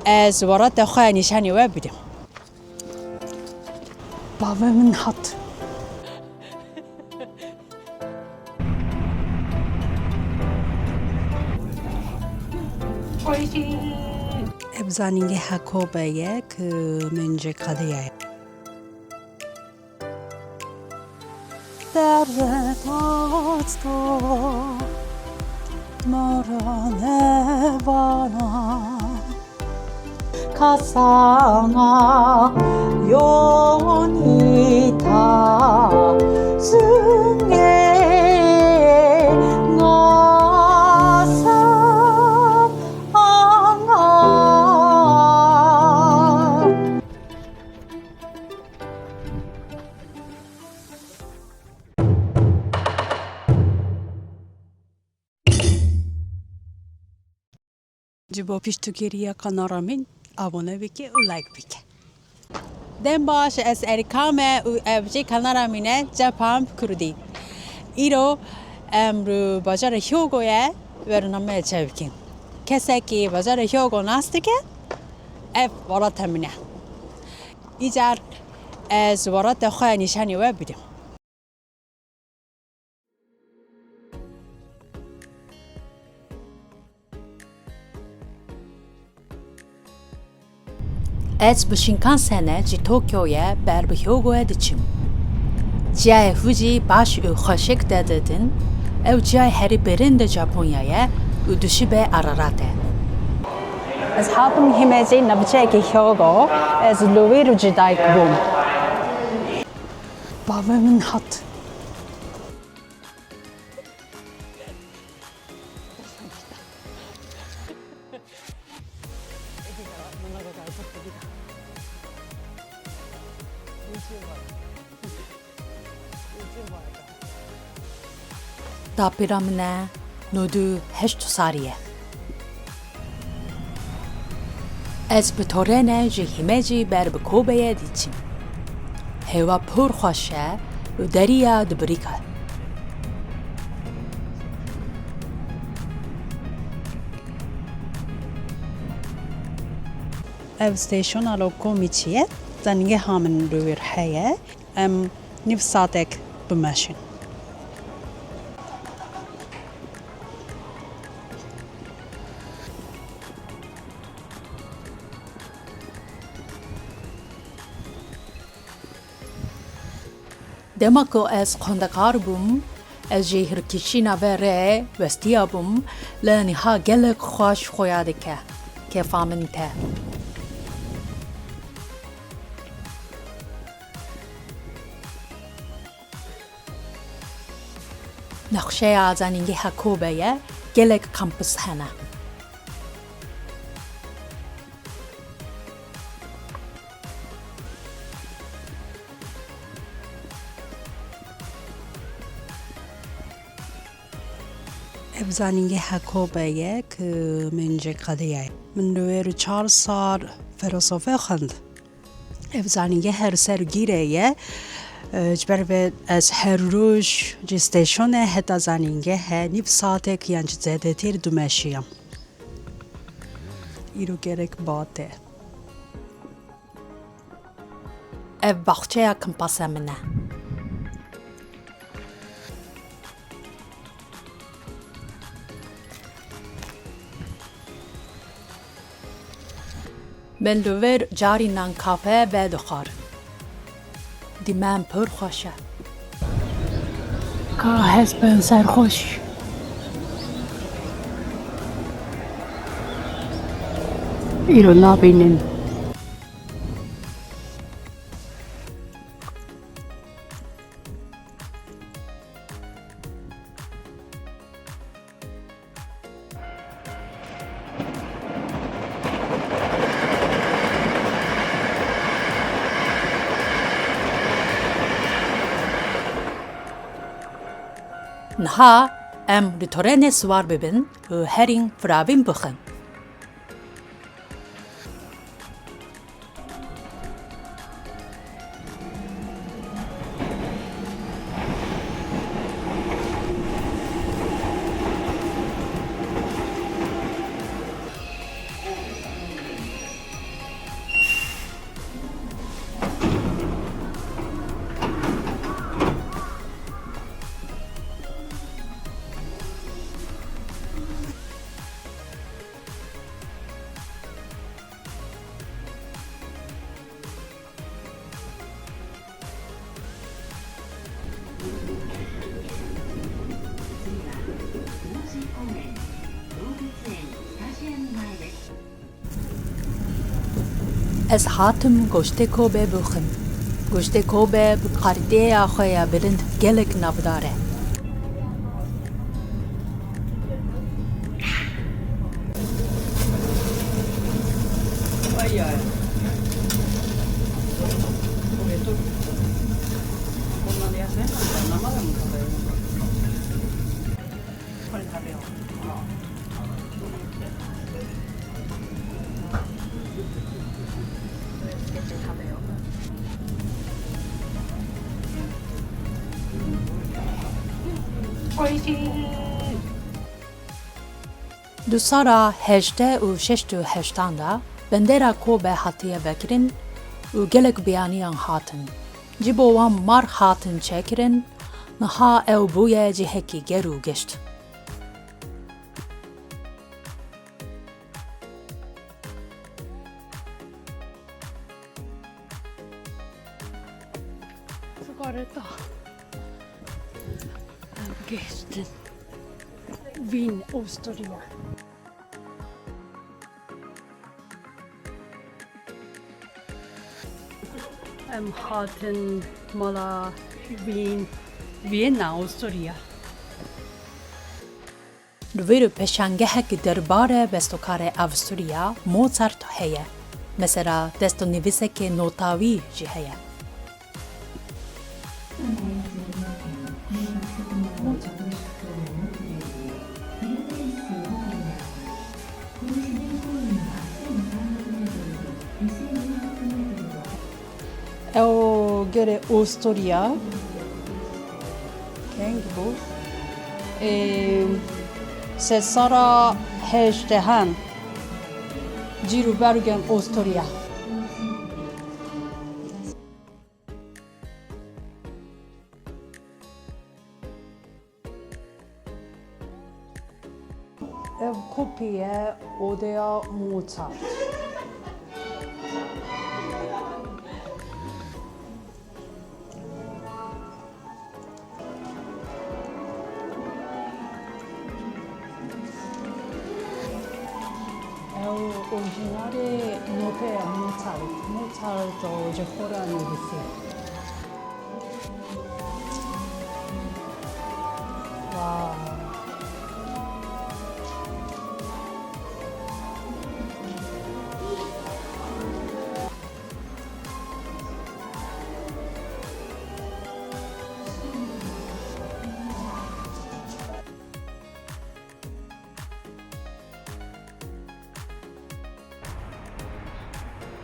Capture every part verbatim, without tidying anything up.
Ez wereta xwe nîşanî we bidim. Bavê min hat. Ev zanîngeh Kobe ye ku min jê qediyaye. Derdê taçka marane vana, kasana yonîta zungê nasa anga. Ji bo piştgiriya kanala min abone bike û like bike. Dem baş, ez Erîka me û ev jî kanala min e, Japan bi Kurdî. Îro em li bajarê Hyogoye bername çêbikin. Kesekî bajarê Hyogo nas dike, ev welata min e. Îcar ez welata xwe nîşanî we bidim. Ez bi Shinkansenê ji Tokyoyê ber bi Hyogoyê diçim. Çiyayê Fuji baş û xweşik tê didin, ew çiyayê herî bilind ê Japonyayê û dişibe Araratê. Ez hatim Himeji navçeyekî Hyogo, ez li wê rû ji dayik bûm. Bavê min hat. Dapîra min e, nod û heşt salî ye. Ez bi torênê ji Himecî ber bi Kobeyê diçim. Hêwa pir xweş e û deriya dibirîke. Ev stêşona Lokomiçî ye, zanîngeha min li wir heye. Em nîv saetek bimeşin. Dema ku ez xwendekar bûm, ez ji hirkişîna vê rê westiya bûm, lê niha gelek xweş xuya dike, kêfa min tê. Nexşeya zanîngeha Kobe ye, gelek kampus hene. Ev zanîngeha Kobe ye ku min jê qediyaye. Min li wê rû çar sal felosofe xwend. Ev zanîngeh her ser gîrê ye. E, ji ber vê ez her roj ji stêşonê heta zanîngehê nîv saetek yan jî zêdetir dimeşiyam. Îro gerek ba tê. Ev baxçeya kimpasa min e. Min li vir carînan kafe vedixwar. Dîmen pir xweş e. Ka hespên serxweş. Îro nabînin. Niha em li torênê siwar bibin û herîn firavîn bixin. Ez hatim goştê Kobe bixwim. Goştê Kobe bi kalîteya xwe ya bilind gelek navdar e. Di sala hejdeh û şeşt û heştan de bendera Kobe hatiye vekirin û gelek biyaniyan hatin. Ji bo wan mar hatin çêkirin, niha ew bûye cihekî ger û gişt. Sigareta. Em gihiştin. Vîn Avusturya. Em hatin mala Vîn, Viyena, Avusturya. Li vir pêşangehek derbarê bestokarê Avusturya Mozart heye. Mesela, destnivîsekê notawî jî heye. Ew gelê Avusturya. Keng bû? Ê, sedsala hejdehan. Cîr û bergen Avusturya. Ev kopya ye odeya Mozart. Ew orîjînalê noteya Mozart. Mozart o ji xwe re nivîsî. Wow.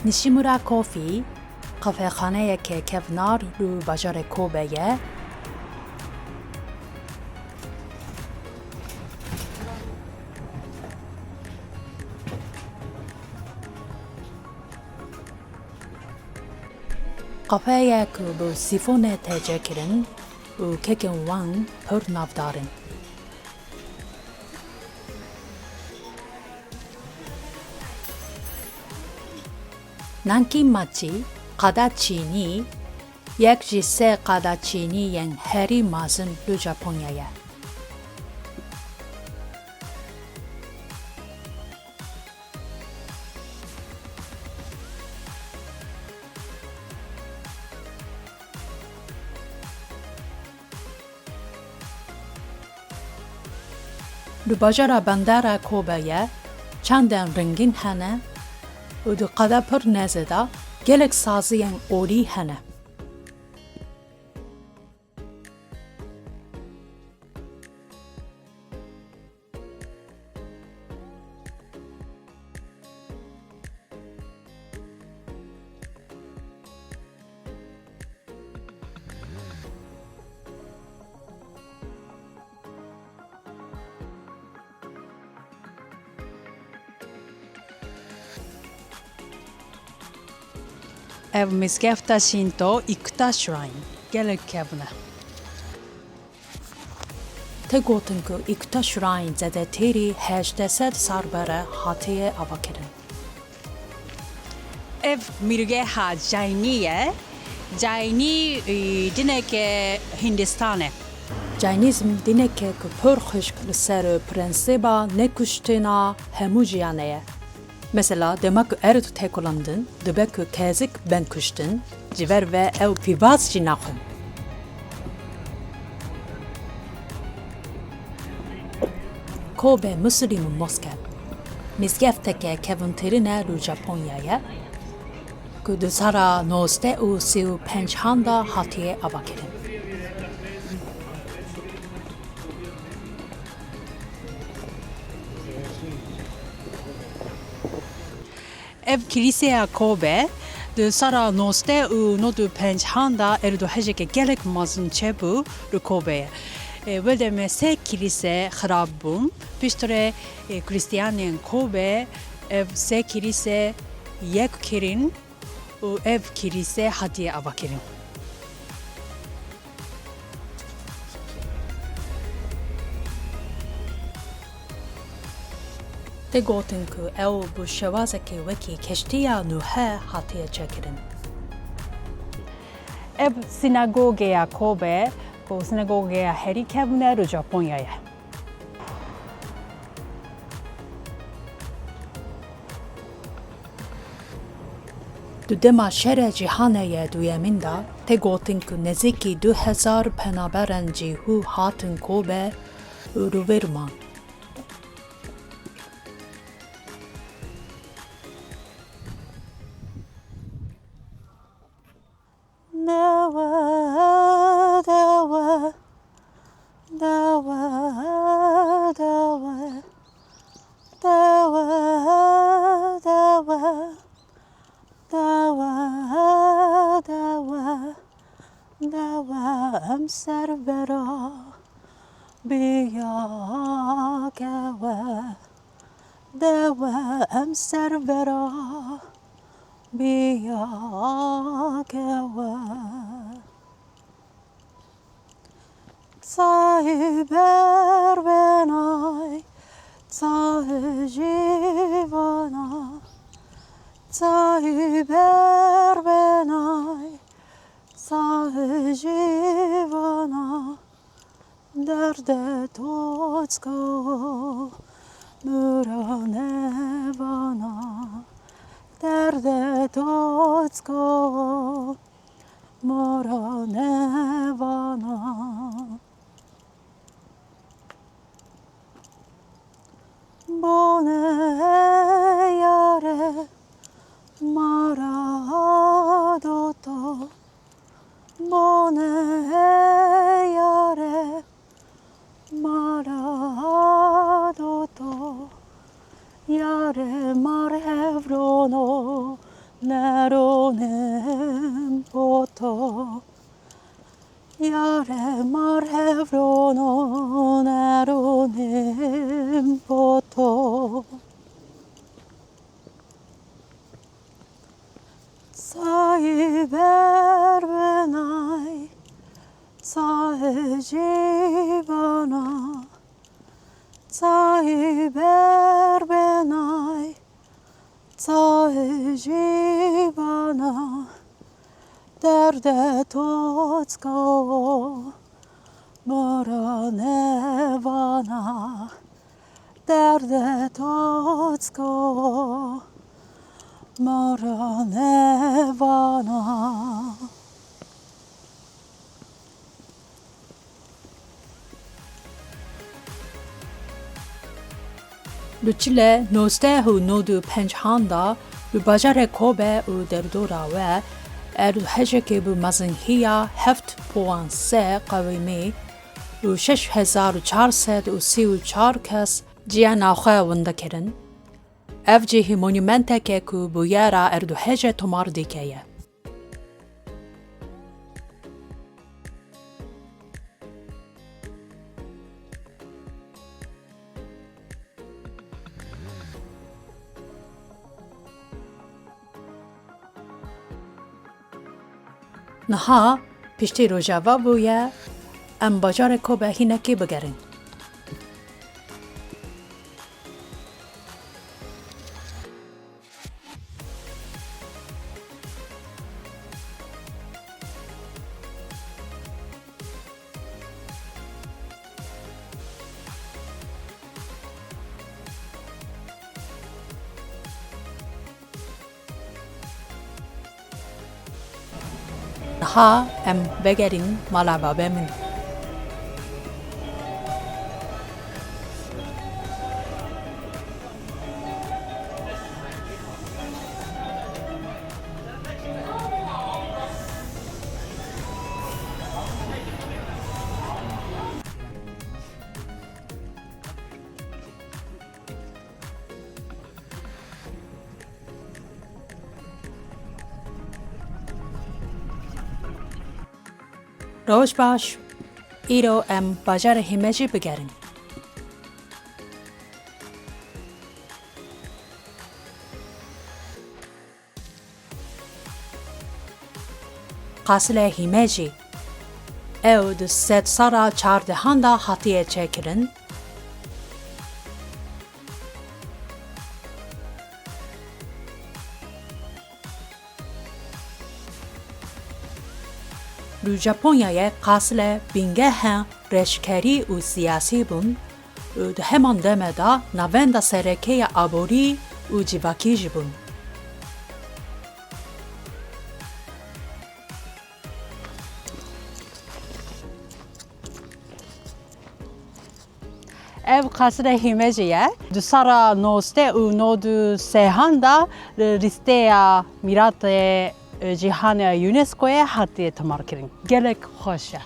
Nishimura Coffee, qehwexaneyeke kevnar li bajarê Kobe ye. Qehweyek bi sîfonê tê çêkirin û kekên wan pir navdar in. Nankin Machi, qada çînî, yek ji sê qada çînî yên herî mezin li Japonyayê ye. Li bajara Bandara Kobe ye çandên rengîn hene û di qada pir nêzê de gelek saziyên olî hene. Ev mizgefta Shinto Ikuta Shrine gelek kevn e. Tê gotin ku Ikuta Shrine zêdetirî heşt sed sal berê hatiye avakirin. Ev mîrgeha Caynî ye. Caynî, e, dineke Hindistan e. Caynîzm dineke ku pir xişk li ser prensîba nekuştina hemû jiyanê ye. Mesela, dema ku erd tê kulandin, dibe ku kezik bên kuştin, ji ber ve ew pîvaz jî naxwin. Kobe Muslim Mosque, mizgefteke kevntirîn e li Japonyayê, ku di sala nozdeh û sî û pêncan de hatiye avakirin. Ev kilîseya Kobe di sala nozdeh û nod û pêncan de erdhejeke gelek mezin çêbû li Kobeyê. E, wê demê sê kilîse xirab bûn. Piştre, e, Kristiyanên Kobe ev sê kilîse yek kirin û ev kilîse hatiye avakirin. Tê gotin ku ew bi şewazekê wekî keştiya Nûhe hatiye çêkirin. Ev sînagogeya Kobe, ku sînagogeya herî kevn e li Japonyayê. Di dema Şerê Cîhanê yê Duyemîn de tê gotin ku nêzîkî du hezar penaberên Cihû hatin Kobe û li wir man. Dewe, dewe, dewe, dewe, dewe, dewe, dewe, dewe, dewe, em ser bera biya kewe. Dewe em ser bera biya kewe. Sahî ber benay, sahî jîvana, sahî ber benay, sahî jîvana. Derde toçka mira nevana, derde toçka mira nevana. Bone yare mara doto. Bone yare mara doto, yare mar hevrono neronim poto. Yare mar hevrono neronim poto. Sahî ber benay, sahî jîvana, sahî ber benay, sahî jîvana, derde toçka mara nevana. Derde toçko mara nevana. Li çile nozdeh û nod û pêncan de li bajarê Kobe û derdora we erdhejekê bi mezinhiya heft puan sê qewimî û şeş hezar û çar sed û sî û çar kes ciyana xwe winda kirin. Ev cihî monûmenteke ku bûyera erdhejê tomar dike ye. Niha piştî rojeva bûye, em bajarê Kobe hinekî bigerin. Niha em vegerîn mala babê min. Roj baş, îro em bajarê Hîmecî bigerin. Qasile Hîmecî, ew di sedsala çardehan de hatiye çêkirin. Li Japonyayê qasile bingehên reşkerî û siyasî bûn û di heman demê de navenda sereke ya aborî û civakî jî bûn. Ev qasirê Hîmecî ye. Di sala nozde û nod û sêhan de li lîsteya mîratê cîhanê ya UNESCOyê hatiye tomarkirin. Gelek xweş e.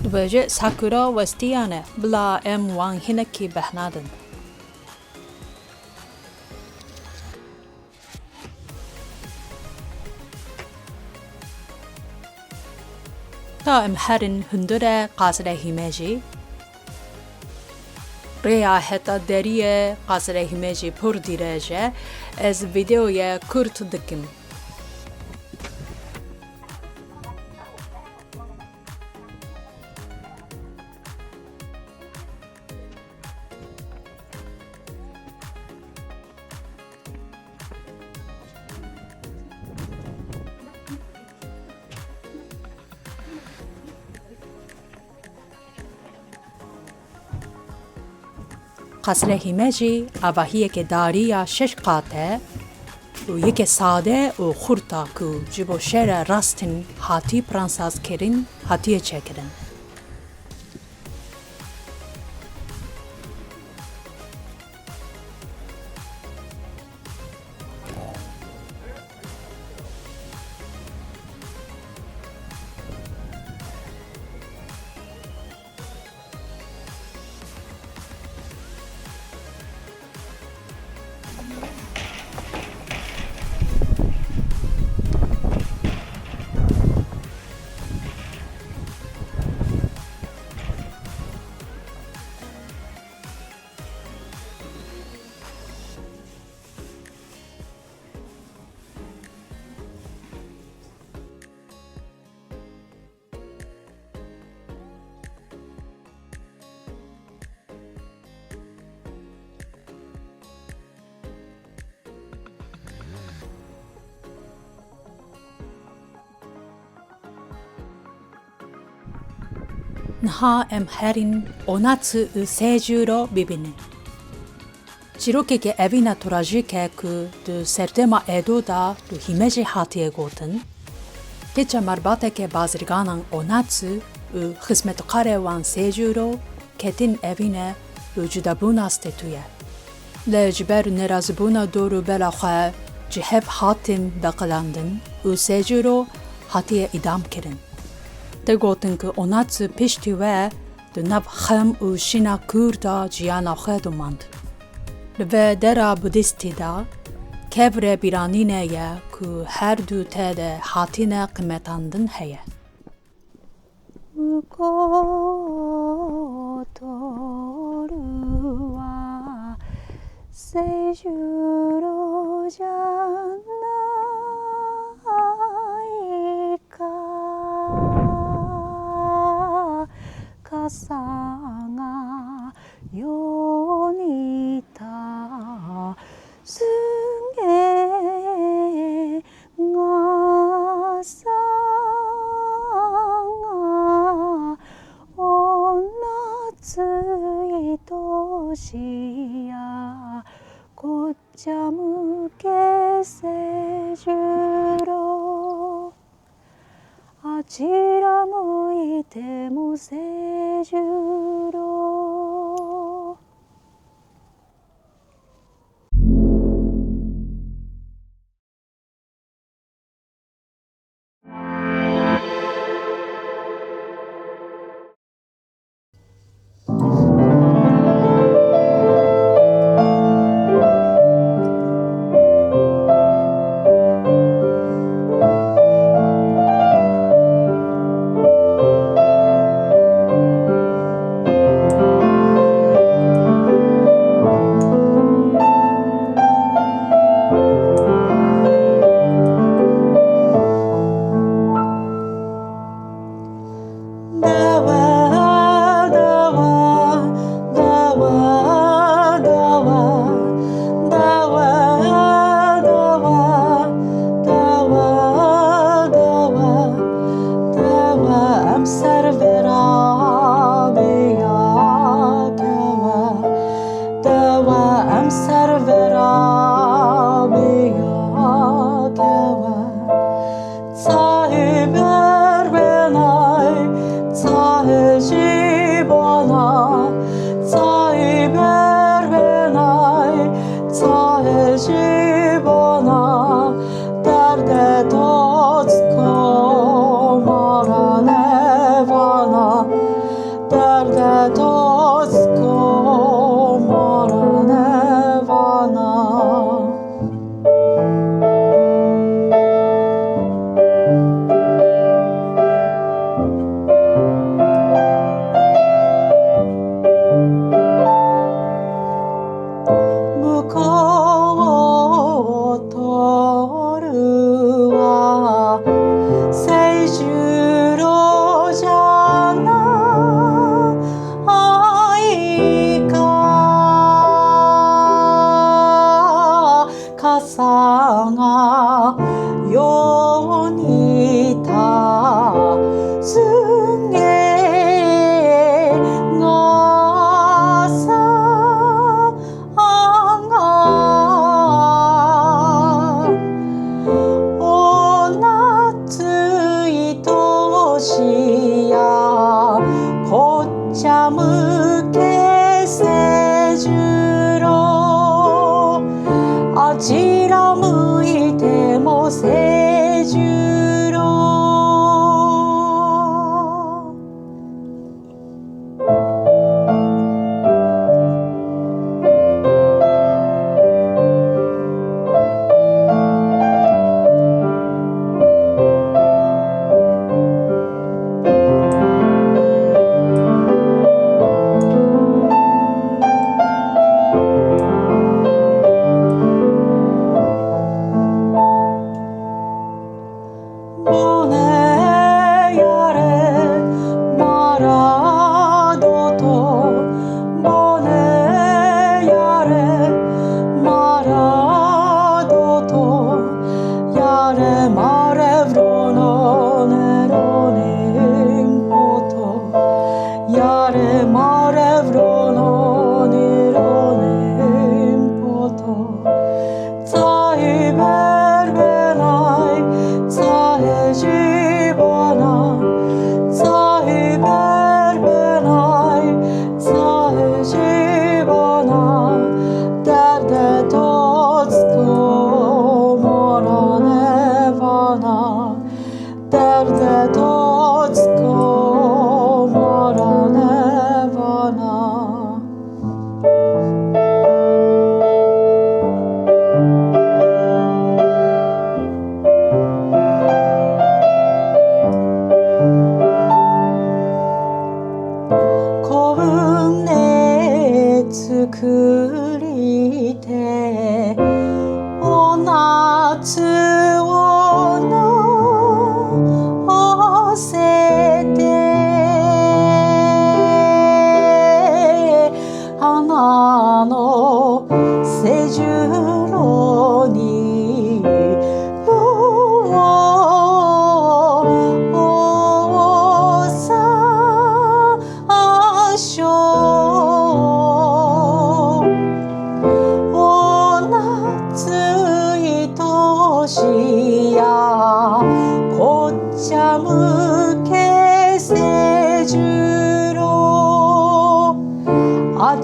Dibêje sakura westiyane, bila em wan hinekî behnadin. Ta em herin hundir e qasirê Hîmecî. Rêya heta deriyê qasirê Hîmecî pir dirêj e. Ez vîdeoyê kurt dikim. Qasirê Hîmecî avahiyeke darî ya şeş qat e û yeke sade û xurt a ku ji bo şêra rastîn hatî plansazkirin, hatiye çêkirin. Niha em herîn Onatsu û Seijuro bibînin. Çîrokeke evîna trajîk e ku di serdema Edo de li Hîmecî hatiye gotin. Keça malbateke bazirganan Onatsu û xizmetkarê wan Seijuro ketin evîne û cudabûna stêtuye. Lê ji ber nerazîbûna dor û bela xwe ji hev hatin veqilandin û Seijuro hatiye îdam kirin. Tê gotin ku Onatsu piştî we di nav xem û şîna kûr de jiyana xwe domand. Li vê dera Budîstî de kevirê bîranînê ye ku her du tê de hatine qîmetandin heye. Kotoru wa Seijuro janaika kasanga yonita sunge ngasanga ona Şiya kocamı kesecuro, acıramı itemu securo. Dewa, dewa, dewa, dewa, dewa, dewa, dewa, dewa, dewa, em ser vê rabî ya kewa. Dewa, em ser vê rabî ya kewa. Çahî ber benay, çahê jî bana, çahî ber benay, çahê jî bana, derdê to çi komara nevana.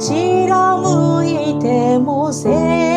Çîra mûyî te mûsê.